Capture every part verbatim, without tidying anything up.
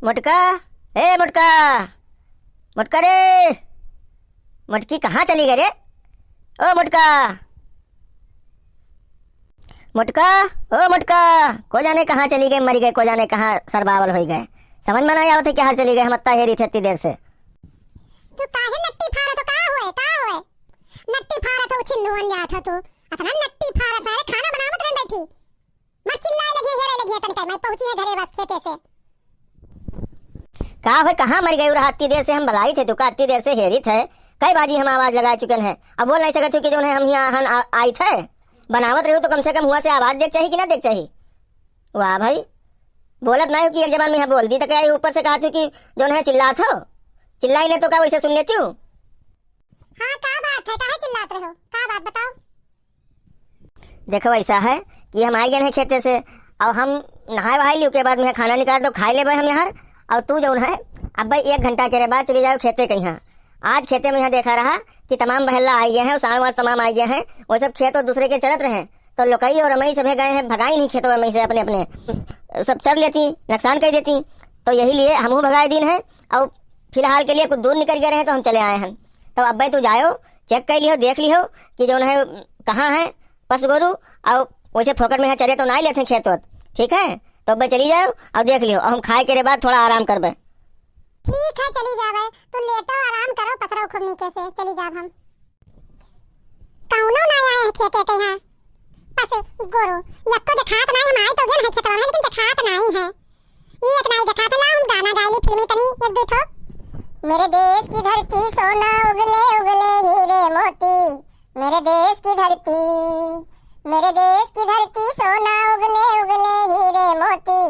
मोटका, ए मोटका, मोटका रे, मोटकी कहाँ चली गए रे? ओ मोटका, मोटका, ओ मोटका, को जाने कहाँ चली गए, मरी गए, को जाने कहाँ सरबावल होई गए। समझ में नाहीं आवत है कि हर चली गए, हम अत्ता हेरी थे इतनी देर से। तू काहे नट्टी फारत हो, का होए, का होए? नट्टी फारत हो, छिंदुअन जात हो तू। अतना नट्टी फारत है, अरे खाना बनावत रहे बैठी। मत चिल्लाए लगिए, हेरे लगिए तनिका, मैं पहुँची है घरे बस खेते से। का होए, कहाँ मर गए रहा? अत्ती देर से हम बलाई थे, तू का अत्ती देर से हेरी थे? कई बाजी हम आवाज लगाए चुकन है, अब बोल नाहीं सकत हो कि जौन है हम यहाँ हन आ-, आई थे? बनावत रहे हो तो कम से कम हुआ से आवाज देख चाहिए कि ना देख चाहिए? वाह भाई, बोलत नाहीं हो कि एक जबान में यहाँ बोल दी, तो क्या ये ऊपर से कहा तू कि जौन है चिल्लात हो? चिल्लाई नहीं तो का वैसे सुन लेती हूँ? हाँ, का बात है, काहे चिल्लात रहे हो? का बात बताओ? देखो, ऐसा है कि हम आइ गए हैं खेते से, और हम नहाए वहाए ली, ओके बाद में खाना निकाल दो, खाए लेबे हम यहाँ। और तू जौन है, अब भाई एक घंटा के रे बाद चली जाओ खेते कहीं। आज खेते में यहाँ देखा रहा कि तमाम बहल्ला आइ गए हैं, और साँड़ वाँड़ तमाम आइ गए हैं, वो सब खेत और दूसरे के चलत रहे, तो लोकई और रमई सभे गए हैं, भगाई नहीं खेतवा में से अपने अपने, सब चर लेती, नुकसान कर देती। तो यही लिए हमहू भगाए दीन है, और फिलहाल के लिए कुछ दूर निकल गए रहे तो हम चले आए हैं। तो अब भाई तू जाओ, चेक कर लियो, देख लियो कि जौन है कहाँ है पस गोरू, और वैसे फोकट में यहाँ चरे तो नाहीं लेते हैं खेत वत, ठीक है? तो अब भाई चली जाओ और देख लियो, और हम खाए के रे बाद थोड़ा आराम करबे। ठीक है, चली जाबे, तू लेटो, आराम करो, पसरो खूब नीचे से, चली जाब हम। कौनो ना आए हैं खेते के यहाँ। पस गोरू, यक्को देखात नाहीं, हम आए तो गए हैं खेतवा में, लेकिन देखात नाहीं है। ये एक नाहीं देखात है, ला हम गाना गाए ली फिल्मी तनी, एक दो ठो। मेरे देश की धरती सोना उगले उगले हीरे मोती, मेरे देश की धरती, मेरे देश की धरती सोना उगले उगले हीरे मोती,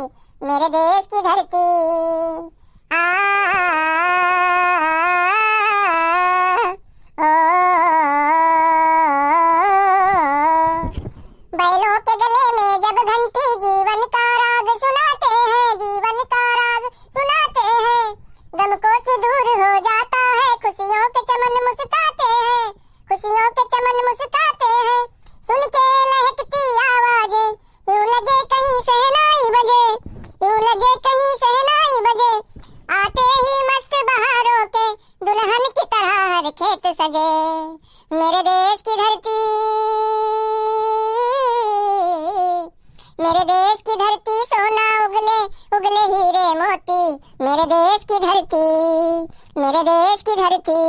मेरे देश की धरती। आ, आ, आ, आ, ओ, बैलों के गले में जब घंटी जीवन का राग सुनाते हैं, जीवन का राग सुनाते हैं। गम को से दूर हो जाता है, खुशियों के चमन मुस्काते हैं, खुशियों के चमन मुस्काते हैं। सुन के लहकती आवाजें, यूं लगे कहीं शहनाई बजे, यूं लगे कहीं शहनाई बजे। आते ही मस्त बहारों के दुल्हन की तरह हर खेत सजे। मेरे देश की धरती, मेरे देश की धरती सोना उगले उगले हीरे मोती, मेरे देश की धरती, मेरे देश की धरती।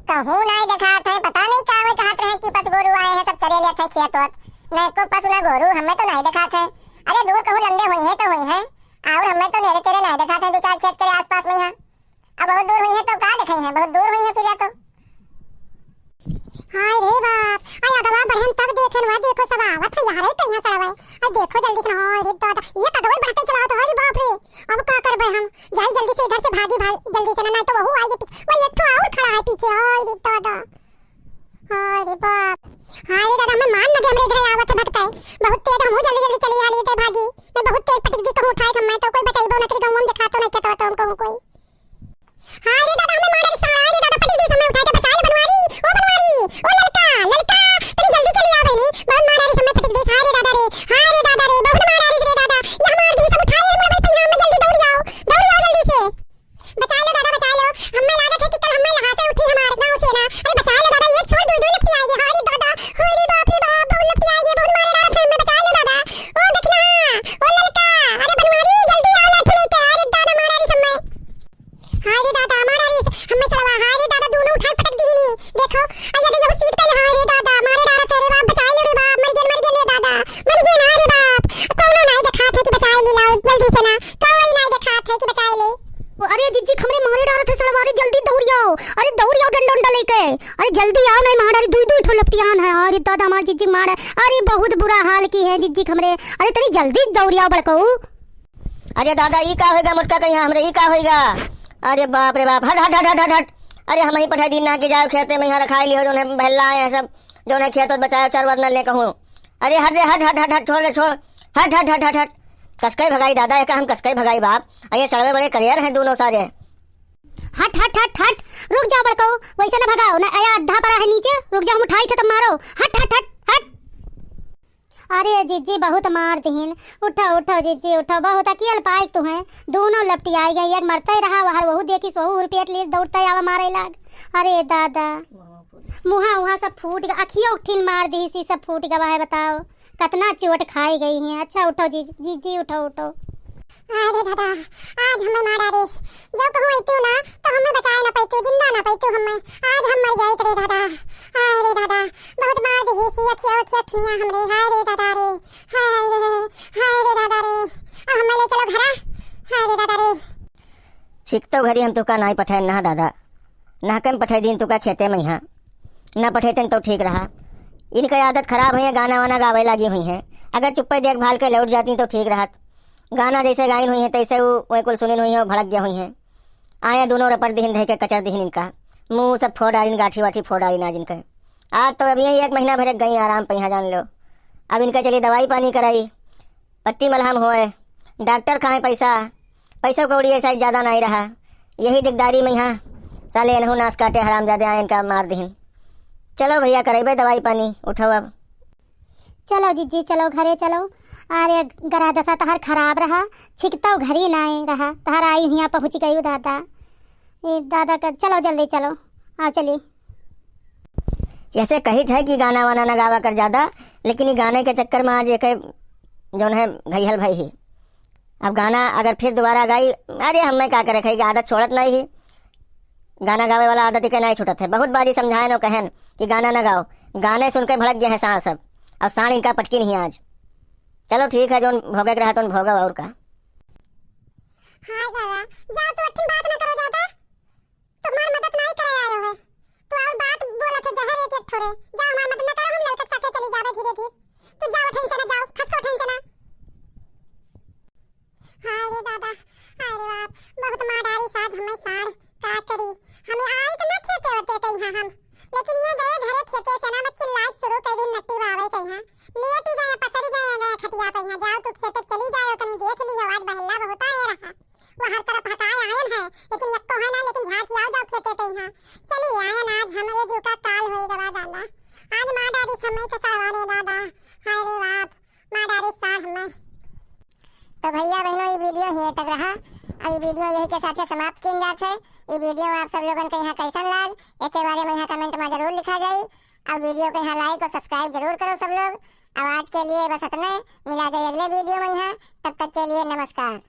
कहूँ नाहीं देखात है, पता नहीं का वे कहत रहे कि पस गोरू आए हैं, सब चरे लेत हैं खेत वत। नहीं को पस ना गोरू, हमें तो नाहीं देखात है। अरे दूर कहूँ लंडे होइहैं तो होइहैं, और हमें तो नेरे तेरे नाहीं देखात है, दो चार खेत के आसपास में यहाँ। अब बहुत दूर होइहैं तो का देखे हैं, बहुत दूर होइहैं फिर या तो। हाय रे बाप, अरे अगवा बढ़न तब देखेन, वह देखो सब आवत है यार, कहिया सड़वा है। अरे देखो जल्दी से ना, हाय रे दादा, ये कदवे बढ़ते चला तो, अरे बाप रे, अब का करबे हम? जाई जल्दी से इधर से भागी भाई, जल्दी से ना, नहीं तो वहू आई है पीछे। वही एक ठो और खड़ा है पीछे, हाय रे दादा, हाय रे बाप, हाय रे दादा, हमें मान लगे, हमरे इधर आवत है भगता है, बहुत तेज, हमहू जल्दी जल्दी चली आ रही थे भागी, मैं बहुत तेज पटक दी कहूँ उठाए हम, मैं तो कोई बचाई बहु नकरी गाँव में देखा तो नहीं कहता तो हम कहूँ कोई। हाय रे दादा, हमें मारा रे साला, हाय रे दादा, पटक दी हमें उठाए के, बचा ले बनवारी, ओ बनवारी, ओ ललका, ललका, तनी जल्दी चली आ बहनी, बहुत मारा रे हमें पटक दी, हाय रे दादा रे, हाय रे दादा रे, बहुत मारा रे रे दादा, ये हमार दी सब उठाए, ये मुड़े पे यहाँ में जल्दी दौड़ आओ, दौड़ आओ जल्दी से। बचा लो दादा, बचा लो, हमें लागत है कि कल हमें लहासे उठी हमार गाँव से ना, अरे बचा लो दादा, एक छोड़ दो, दो लपटी आएगी, हाय रे दादा, हाय रे बाप रे बाप, बहुत लपटी आएगी, बहुत मारे रात है, हमें बचा लो दादा, ओ दखना, ओ ललका, अरे बनवारी, जल्दी आओ लाठी लेके, अरे दादा मारा रे हमें। हाय रे दादा, मारा रे, हमें चलवा, हाय रे दादा, दोनों उठाए पटक दीनी। देखो, अरे अबे यहू सीट पे, हाय रे दादा, मारे डारा तेरे बाप, बचाई लो रे बाप, मर गए, मर गए रे दादा, मर गए ना रे बाप। कौनो नाई देखात है कि बचाई ले लाओ, जल्दी से ना, कोई नाई देखात है कि बचाई ले। अरे जिज्जी, हमरे मारे डारा थे सड़वा रे, जल्दी दौड़ियाओ, अरे दौड़ियाओ डंडा उंडा लेके, अरे जल्दी आओ, नहीं मारा रे, दुई दुई ठो लपटियान है, अरे दादा, हमार जिज्जी मारा, अरे बहुत बुरा हाल की है जिज्जी हमरे, अरे तनी जल्दी दौड़ियाओ बड़कऊ। अरे दादा, ई का होइगा मोटका कहीं हमरे, ई का होइगा? अरे बाप रे बाप, हट, हट, हट, हट, हट, हट। अरे हम ही पठाई दीन ना कि जाओ खेते में, यहाँ रखाई लियो, जौन है बहल्ला आए हैं सब, जौन है खेत बचाओ, चरवत न ले कहूँ। अरे हट रे, हट, हट, हट, हट, छोड़ रे, छोड़। हट, हट, हट, हट, हट। कसकई भगाई दादा, एका हम कसकई भगाई बाप। अरे सड़वे बड़े करियर हैं दोनों सारे। हट, हट, हट, हट। रुक जाओ बड़कऊ, वैसे ना भगाओ, ना आया आधा पड़ा है नीचे, रुक जाओ, हम उठाई थे तब मारो। हट, हट, हट, हट। अरे जिज्जी, बहुत मार दिहिन। उठो, उठो जिज्जी, उठो, बहुत अकियल पाइक तुहैं। दूनों लपटियाई गई, एक मरते रहा, वहर वहू देखिस, वहू हुरपेट लीस, दौड़ते आवा मारे लाग। अरे दादा, मुहा उहा सब फूट ग-, अखियो उठिन मार दिहिस, सब फूट गवा है, बताओ। कतना चोट खाई गई हैं। अच्छा उठो जी, जिज्जी उठो, उठो। अरे दादा, आज हमें मार डारिस। जब कहूँ अइतू ना, तो हमें बचाए ना पैतू, जिंदा ना पैतू हमें। आज हम मर जाइत रे दादा। अरे दादा, बहुत मार दिहिस, अखिया, अखिया ठिया हमरे। हाय रे दादा रे, हाय रे, हाय रे दादा रे। अब हमें ले चलो घरा। हाय रे दादा रे। छिकतौ घरी हम तुका नाई पठाएन ना दादा, नहकन पठाई दीन तुका खेते मइहाँ। न पठेतन तो ठीक रहा। इनका आदत खराब है, गाना वाना गावे लागी हुई हैं। अगर चुप्पे देखभाल के लौट जाती तो ठीक रहत। गाना जैसे गाइन हुई हैं तैसे वो वही कुल सुनिन हुई हैं, वो भड़क गया हुई हैं। आया दोनों रपट दिहिन, धै के कचर दिहिन इनका। मुंह सब फोड़ डालिन, गाठी वाठी फोड़ डालिन आज इनके। आज तो अभी यही एक महीना भर गई आराम पे यहाँ जान लो। अब इनका चली दवाई पानी कराई। पट्टी मलहम होए, डॉक्टर खाए पैसा, पैसा कौड़ी ऐसा ज्यादा नहीं रहा। यही दिकदारी मइहाँ साले एनहू नास काटे हरामजादे आए इनका मार दिहिन। चलो भैया करेबे दवाई पानी, उठो अब। चलो जिज्जी चलो घरे चलो। अरे ग्रह दशा तहर खराब रहा, छिकतौ घरी नाई रहा, तहर आई हुआ पहुँच गई दादा। ए दादा का चलो जल्दी चलो, आओ चली। ऐसे कहित है कि गाना वाना न गावा कर ज्यादा, लेकिन ये गाने के चक्कर में आज एक जौन है घायल भई ही। अब गाना अगर फिर दोबारा गाई, अरे हमें का करे, खाई आदत छोड़त नहीं ही। गाना गावे वाला आदत के नहीं छूटत है। बहुत बाजी समझाए नो कहन कि गाना न गाओ, गाने सुन के भड़क गए हैं साँड़ सब। अब साँड़ इनका पटकी नहीं आज। चलो ठीक है, जौन भोगे के रहा तो भोगो और का। हाय दादा, जाओ तू अठिन बात न करो ज्यादा। तुम्हार मदद नाई करे आयो है। तू और बात बोलत है जहर एक एक ठोरे। जा हमार मदद न करो, हम लड़के के साथे चली जावे धीरे धीरे। तू जाओ ठेन से ना, जाओ, खस को ठेन से ना। हाय रे दादा, हाय रे बाप, बहुत मार डारी साज हमें साँड़, का करी? हमें आई तो ना खेते होते कहीं हम, लेकिन ये गए घरे खेते से ना, मैं चिल्लाई शुरू कर दी, नट्टी बावे कहीं। लेटी गए, पसरी गए, गए खटिया पे यहाँ, जाओ तू खेते चली जाओ, तनी देख ली हो, आज बहल्ला बहुत आए रहा। वहर तरफ हटाए आयन है, लेकिन यक्को है ना, लेकिन झाँकी आओ जाओ खेते कहीं। चली आयन, आज हमरे जीव का काल होई गवा दादा। आज मार डारी समय के सड़वा रे दादा। हाय रे बाप, मार डारी साँड़ हमें। तो भैया बहनों, ये वीडियो यहीं तक रहा। और ये वीडियो यही के साथे समाप्त किन जात है। ये वीडियो आप सब लोगन के यहाँ कैसन लाग, एक बारे में यहाँ कमेंट में जरूर लिखा जाई। और वीडियो के यहाँ लाइक और सब्सक्राइब जरूर करो सब लोग। अब आज के लिए बस इतने, मिला जाए अगले वीडियो में यहाँ। तब तक के लिए नमस्कार।